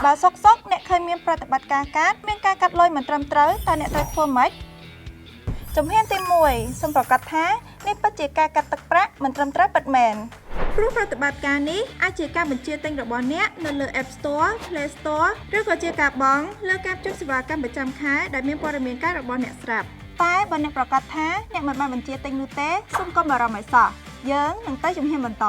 បើសុខសុខអ្នកឃើញមានប្រតិបត្តិការកាតមានការកាត់លុយមិនត្រឹមត្រូវតើអ្នកត្រូវធ្វើម៉េចជំហានទី1សូមប្រកាសថានេះពិតជាការកាត់ទឹកប្រាក់មិនត្រឹមត្រូវពិតមែនព្រោះប្រតិបត្តិការនេះអាចជាការបញ្ជាទិញរបស់អ្នកនៅលើ App Store, Play Store ឬក៏ជាការបង់លើការភ្ជាប់សេវាកម្មប្រចាំខែដែលមានព័ត៌មានកាតរបស់អ្នកស្រាប់តែបើអ្នកប្រកាសថាអ្នកមិនបានបញ្ជាទិញនោះទេសូមកុំបារម្ភឲ្យសោះយើងនឹងទៅជំហានបន្ត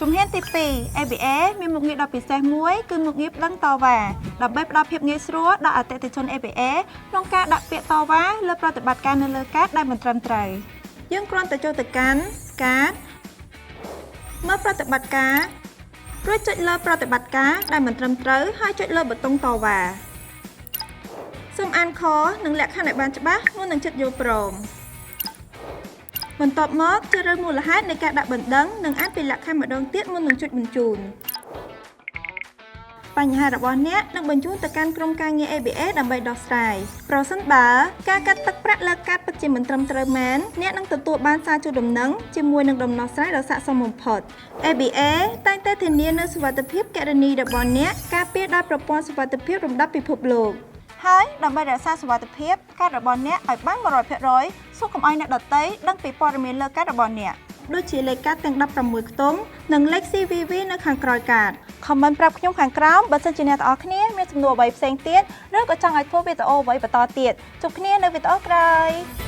ជំហានទី2 ABA មានមុខងារដ៏ពិសេសមួយគឺមុខងារប្តឹងតវ៉ាដើម្បីផ្ដល់ភាពងាយស្រួលដល់អតិថិជន ABA ក្នុងការដាក់ពាក្យតវ៉ាលើប្រតិបត្តិការនៅលើកាតដែលមិនត្រឹមត្រូវយើងគ្រាន់តែចូលទៅកាន់កាតមើលប្រតិបត្តិការរួចចុចលើប្រតិបត្តិការដែលមិនត្រឹមត្រូវហើយចុចលើប៊ូតុងតវ៉ាសូមអានខនិងលក្ខខណ្ឌឲ្យបានច្បាស់មុននឹងចុចយល់ព្រមបន្ទាប់មកជ្រើសរើសមូលហេតុនៃការដាក់បណ្ដឹងនិងអានពីលក្ខខណ្ឌម្ដងទៀតមុននឹងចុចបញ្ជូនបញ្ហារបស់អ្នកនឹងបញ្ជូនទៅកាន់ក្រុមការងារ ABA ដើម្បីដោះស្រាយប្រសិនបើការកាត់ទឹកប្រាក់លើកាតពិតជាមិនត្រឹមត្រូវមែនអ្នកនឹងទទួលបានសារជូនដំណឹងជាមួយនឹងដំណោះស្រាយដ៏ស័ក្តិសមបំផុត ABA តែងតែធានានូវសុវត្ថិភាពគណនីរបស់អ្នកការពារដោយប្រព័ន្ធសុវត្ថិភាពលំដាប់ពិភពលោកហើយដើម្បីរក្សាសុវត្ថិភាពកាតរបស់អ្នកឲ្យបាន100%សូមកុំឲ្យអ្នកដទៃដឹងពីព័ត៌មានលើកាតរបស់អ្នកដូចជាលេខកាតទាំង16ខ្ទង់និងលេខ CVV នៅខាងក្រោយកាត comment ប្រាប់ខ្ញុំខាងក្រោមបើសិនជាអ្នកទាំងអស់គ្នាមានសំណួរអ្វីផ្សេងទៀតឬក៏ចង់ឲ្យធ្វើវីដេអូអ្វីបន្តទៀតជួបគ្នានៅវីដេអូក្រោយ។